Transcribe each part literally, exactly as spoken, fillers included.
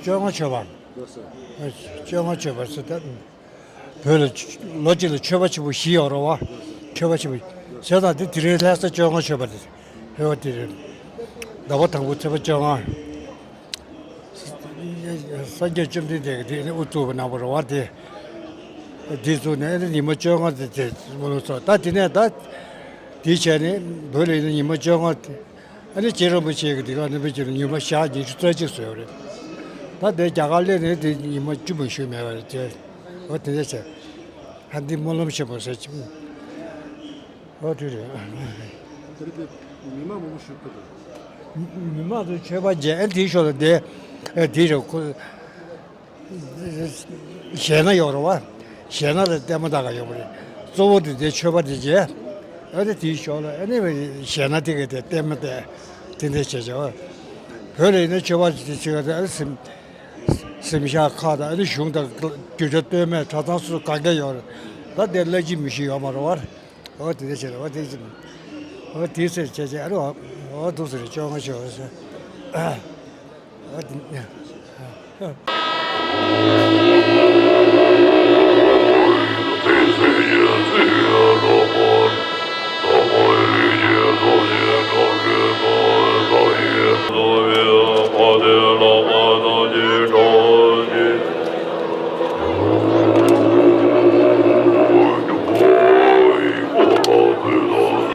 བཅོ་ལྔ་མཆོད་པ། བཅོ་ལྔ་མཆོད་པ་ཟེར་ད། བོད་ལ་ལོ་གཅིག་ལ་མཆོད་པ་ཆེན་པོ་བཞི་ཡོད་རེད་བ། མཆོད་པ་ཆེན་པོ་བཞི་ཟེར་ད་དེ་དེ་རིང་ལྷ་ས་བཅོ་ལྔ་མཆོད་པ་དེ་རེད་བ། དེ་རེད། ཟླ་བ་དང་པོ་ཚེས་པ་བཅོ་ལྔ། སངས་རྒྱས་བཅོམ་ལྡན་འདས་ཀྱིས་དེ་ནི་དབུ་བཙུགས་པ་གནང་བ་རེད་བ། དེ་དེ་བཙུགས་ནས་ཨ་ནི་ཉི་མ་བཅོ་ལྔ་དེ་དེ་མ་ལོ་ཚོ་ད་དེ་ནས་ད་དེ་བྱས་ནས་བོད་ལ་ཡིན་ན་ཉི་མ་བཅོ་ལྔ་དེ། ཨ་ནི་རྗེ་རིན་པོ་ཆེ་གིས་དེ་ག་ནི་བོད་ཀྱི་ཉི་མ་ཞག་ཉི་ཤུ་རྩ་གཅིག་བཟོས་ཡོད་རེད། ད་དེ་རྒྱ་གར་སླེབས་ནས་དེ་ཉི་མ་བཅུ་མ་ཞུ་མེད་པ་རེད་ཅེས། འོ་དེ་འདྲ་བྱས། ཧ་འདི་སྨོན་ལམ་ཆེན་པོ་ཟེར་གྱི། འོ་དེ་རེད། དེ་རིང་མི་མང་མང་པོ་ཞིག་ཕེབས་འདུག་མི་མང་དུ་མཆོད་པ་མཇལ་ཨ་དེའི་ཞོར་ལ་དེ་ཨ་དེ་རེད་ཁོ། གཞས་སྣ་ཡོད་རེད་བ། གཞས་སྣ་ལ་ལྟད་མོ་ལྟ་ག་ཡོང་བ་རེད། གཙོ་བོ་དེ་དེ་མཆོད་པ་དེ་བྱས། ཨ་ནི་དེའི་ཞོར་ལ་ཨ་ནི་གཞས་སྣ་དེ་ག་དེ་ལྟད་མོ་དེ་དེ་འདྲ་བྱས་བྱས་བ། བོད་ལ་ཡིན་ན་མཆོད་པ་དེ་བྱས་ག་དེ་ཨ་ནི་སེམས་སེམས་ཤག་ཁག་དང་ཨ་ནི་གཞུང་དང་རྒྱུ་ཆ་ལྟོས་མེད་གྲྭ་ཚང་སུ་གང་ག་ཡོད་རེད། ད་དེ་བླ་སྤྱི་མི་ཤི་ཡོད་མ་རེད་བ། ཨོ་དེ་འདྲ་བྱས་རེད་བ་དེ་བྱས། ཨོ་དེ་ཟེར་བྱས་བྱས་ཨ་རེད་བ། ཨོ་འདུག་ཟེར་བཅོ་ལྔ་བྱས་བ་ཟེར།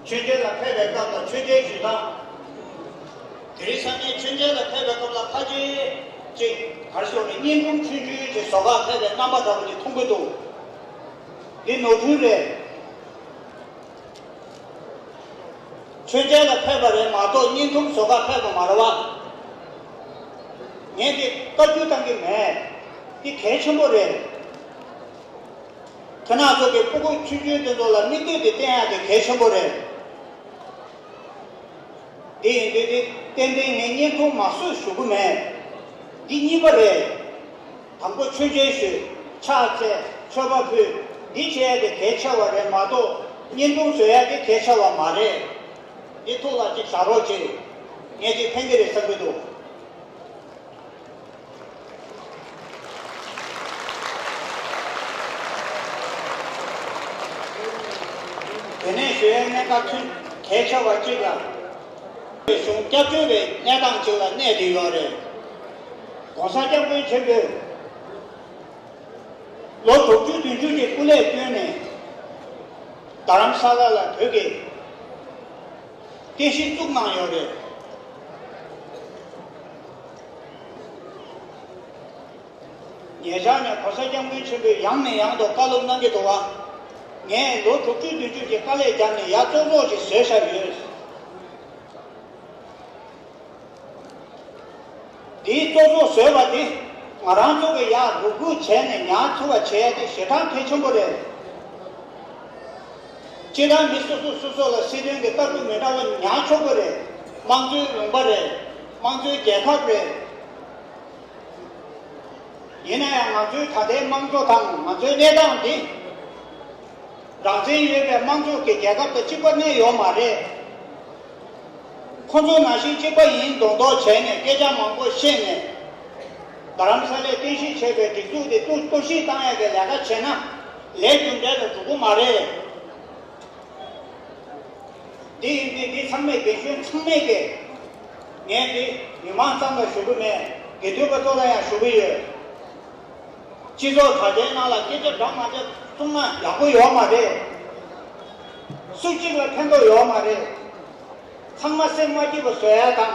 མཆོད་མཇལ་ལ་ཕེབས་པའི་སྐབས་དང་མཆོད་མཇལ་ཞུ་སྟངས། དེ་རིང་སང་ཉིན་མཆོད་མཇལ་ལ་ཕེབས་པའི་སྐབས་ལ་ཕལ་ཆེར་ཅིག་གར་ཞོར་ནས་བརྙན་ཐུང་ཆུང་ཆུང་ཅིག་བཟོ་གར་ཕེབས་པའི་རྣམ་པ་འདྲ་པོ་ཅིག་མཐོང་གི་འདུག་འདི་ནོར་འཁྲུལ་རེད། མཆོད་མཇལ་ལ་ཕེབས་པ་རེད་མ་གཏོགས་བརྙན་ཐུང་བཟོ་གར་ཕེབས་པ་མ་རེད་བ། ངས་འདི་བཀའ་བཀྱོན་བཏང་གི་མེད། འདི་གལ་ཆེན་པོ་རེད། ཁྱེད་རང་ཚོ་གི་སྤུ་གུ་ཆུང་ཆུང་དེ་ཚོ་ལ་མིག་ལྟོས་དེ་བསྟན་ཡག་དེ་གལ་ཆེན་པོ་རེད། དེ་ཡིན་དུས་དེ་ཏན་ཏན་ངས་བརྙན་ཐུང་མ་བཟོས་ཞུ་གི་མེད། འདི་གཉིས་པ་རེད། དང་པོ་མཆོད་མཇལ་ཞུས། ཕྱག་འཚལ། མཆོད་པ་ཕུལ། འདི་བྱས་ཏེ་གལ་ཆེ་བ་རེད་མ་གཏོགས་བརྙན་ཐུང་བཟོ་ཡག་དེ་གལ་ཆེ་བ་མ་རེད། འདི་ཐུགས་ལ་ཅིག་བཞག་རོགས་གྱིས། ངས་ཅིག་ཕན་གྱི་རེད་བསམ་གྱི་འདུག་དེ་ནས་ཞུ་ཡས་གནད་འགག་ཐུན་གལ་ཆེ་བ་གཅིག་ལ། གཞུང་སྐྱབས་བཅོལ་བའི་གནས་སྟངས་གཅིག་ལ་གནས་བསྡད་ཡོད་རེད། ༸གོང་ས་༸སྐྱབས་མགོན་ཆེན་པོས་ལོ་དྲུག་ཅུ་བདུན་ཅུ་གི་སྐུ་ལས་བསྐྱོན་ནས་རྡ་རམ་ས་ལ་ལ་བོད་ཀྱི་རྟེན་གཞི་བཙུགས་གནང་ཡོད་རེད། ཉེ་ཆར་ནས་༸གོང་ས་༸སྐྱབས་མགོན་ཆེན་པོས་ཡང་ནས་ཡང་དུ་བཀའ་སློབ་གནང་གི་འདུག་བ། ངས་ལོ་དྲུག་ཅུ་བདུན་ཅུ་གི་དཀའ་ལས་བརྒྱབ་ནས་ཡར་གཙོ་ཚོགས་ཤིག་བཟོས་བཞག་ཡོད། འདིའི་གཙོ་ཚོགས་བཟོས་པ་འདི་ང་རང་ཚོ་གི་ཡར་རུབ་རུབ་བྱས་ནས་ཉར་ཐུབ་པ་བྱས་ཏེ་ཞེ་དྲག་གལ་ཆེན་པོ་རེད། སྤྱིར་བཏང་མི་སོ་སོ་སོ་སོ་ལ་སྲིད་དོན་གྱི་ལྟ་གྲུབ་མི་འདྲ་བ་ཉར་ཆོག་གི་རེད། དམངས་གཙོའི་ལུང་པ་རེད། དམངས་གཙོའི་རྒྱལ་ཁབ་རེད། ཡིན་ན་ཡང་ང་ཚོའི་ད་ལྟའི་དམངས་གཙོ་དང་ང་ཚོའི་གནས་སྟངས་འདི། རང་བཙན་ཡོད་པའི་དམངས་གཙོ་གི་རྒྱལ་ཁབ་དང་གཅིག་པ་གནས་ཡོད་མ་རེད། ཁོ་ཚོ་ནང་བཞིན་གཅིག་པ་ཡིན་མདོག་མདོག་བྱས་ནས་སྐད་ཆ་མང་པོ་བཤད་ནས། རྡ་རམ་ས་ལའི་རྟེན་གཞི་བྱས་པའི་སྒྲིག་འཛུགས་དེ་གཏོར་གཏོར་བཤིག་བཏང་ཡག་གི་ལས་ཀ་བྱས་ན་ལས་རྒྱུ་འབྲས་ལ་འགྲོ་གི་མ་རེད། འདི་ཡིན་དུས་འདི་ཚང་མས་རྒན་གཞོན་ཚང་མས་ཀྱི། ངས་འདི་མི་མང་ཙམ་ལ་ཞུ་གི་མེད། དགེ་འདུན་པ་ཚོ་ལ་ཡང་ཞུ་གི་ཡོད། སྤྱི་ཚོགས་དྲ་རྒྱའི་ནང་ལ་སྐད་ཆ་འདྲ་མ་འདྲ་གསུང་ན་ཡག་པོ་ཡོད་མ་རེད། སུ་གཅིག་ལ་ཕན་ཐོགས་ཡོད་མ་རེད། ཚང་མ་སེམས་མ་སྐྱིད་པ་བཟོ་ཡ་དང་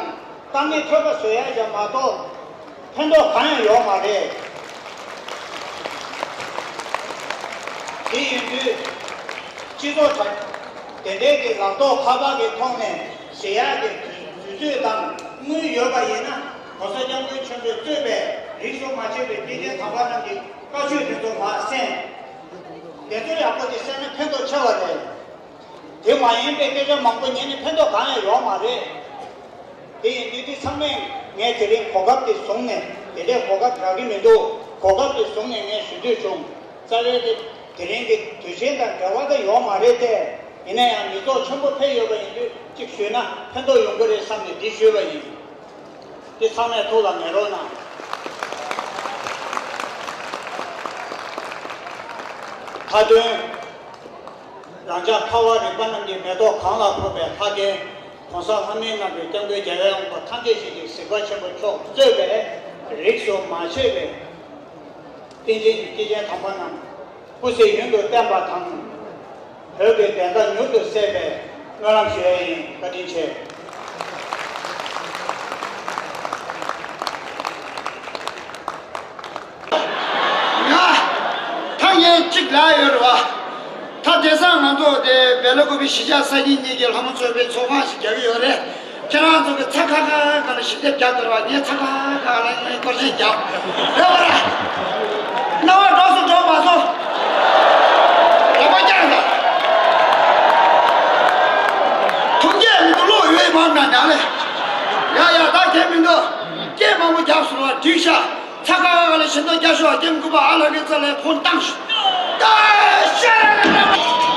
དཀའ་ངལ་འཕྲད་པ་བཟོ་ཡ་ཡང་མ་གཏོགས་ཕན་ཐོགས་གང་ཡང་ཡོད་མ་རེད། དེ་ཡིན་དུས་སྤྱི་ཚོགས་དྲ་དེ་འདྲའི་གི་ལག་ཐོགས་ཁ་པར་གྱི་ཐོག་ནས་ཟེར་ཡག་གི་དུས་དུས་ཚོད་དང་དངུལ་ཡོད་པ་ཡིན་ན་༸གོང་ས་༸སྐྱབས་མགོན་ཆེན་པོས་གཙོས་པའི་རིགས་གསུམ་མ་ཆད་པའི་སྐྱེས་ཆེན་དམ་པ་རྣམས་ཀྱི་བཀའ་ཆོས་དེ་ཚོ་མར་གསན། དེ་ཚོ་ཡག་པོ་ཅིག་གསན་ན་ཕན་ཐོགས་ཆེ་བ་རེད། དེ་མ་ཡིན་པའི་སྐད་ཆ་མང་པོ་ཉན་ནས་ཕན་ཐོགས་གང་ཡང་ཡོད་མ་རེད། དེ་ཡིན་དུས་དེ་ཚང་མས་ངས་དེ་རིང་གོ་སྐབས་དེ་བཟུང་ནས་དེ་འདྲའི་གོ་སྐབས་རག་གི་མི་འདུག་གོ་སྐབས་དེ་བཟུང་ནས་ངས་ཞུ་འདོད་བྱུང་། རྩ་བའི་དེ་དེ་རིང་གི་དུས་ཆེན་དང་འབྲེལ་བ་ད་ཡོད་མ་རེད་དེ། ཡིན་ན་ཡང་མི་ཚོགས་ཆེན་པོ་ཕེབས་ཡོད་པ་ཡིན་དུས་གཅིག་ཞུས་ན་ཕན་ཐོགས་ཡོང་གི་རེད་བསམ་ནས་འདི་ཞུས་པ་ཡིན། དེ་ཚང་མས་ཐུགས་ལ་ངེས་རོགས་གནང་། མཐའ་དོན། རང་ཅག་ཁ་བ་རིག་པ་རྣམས་ཀྱི་མེ་ཏོག་གང་ལ་ཕོག་པའི་ལྷ་སྐལ། གོང་ས་ལྷ་མིའི་རྣམ་པའི་སྐྱབས་མགོན་རྒྱལ་བའི་དབང་པོ་ཐམས་ཅད་ཞིག་གིས་གཟིགས་པ་ཆེན་པོ་མཆོག་གཙོས་པའི་རིས་སུ་མ་ཆད་པའི་བསྟན་འཛིན་གྱི་སྐྱེས་ཆེན་དམ་པ་རྣམས་སྐུ་ཚེ་ཡུན་དུ་བརྟན་པ་དང་། བོད་ཀྱི་བདེན་མཐའ་མྱུར་དུ་གསལ་བའི་སྨོན་ལམ་ཞུ་ཡས་ཡིན། བཀའ་དྲིན་ཆེ། ང་ཐ་སྙད་གཅིག་ལབ་ཡོད་རེད་བ། ད་དེང་སང་ང་ཚོ་དེ་སྦེལ་ཀོབ་གཞིས་ཆགས་སངས་རྒྱས་གཉིས་ཀྱི་ལྷ་མོ་ཚོགས་པའི་ཚོགས་ཁང་ཞིག་རྒྱག་གི་ཡོད་རེད། ཁྱེད་རང་ཚོ་གི་ཚ་ཁ་ཁ་ཁ་ལ་ཞིབ་དེབ་རྒྱག་དོར་བ་ངས་ཚ་ཁ་ཁ་ལ་ངས་སྐོར་ཆེན་རྒྱག་རེད་བ་ར། རྣ་བ་འགྲོ་སོང་འགྲོ་མ་སོང་། ལག་པ་བརྐྱངས་དང་། ཐུགས་འགྱེད་མི་འདུག་བློ་ཡོད་མང་ན་ནང་ལས། ཡ་ཡ་ད་གལ་མི་འདུག་སྐད་མང་པོ་རྒྱབ་སོང་བ་འགྲིག་ཤག་ཚ་ཁ་ཁ་ལ་ཞིབ་དེབ་རྒྱག་ཤོག་སྐྱེམ་ཀུ་པ་ཨ་ལ་གི་རྩ་ལས་ཕོན་བཏང་ཤོག་ད་ཤ་ར་ར་ར།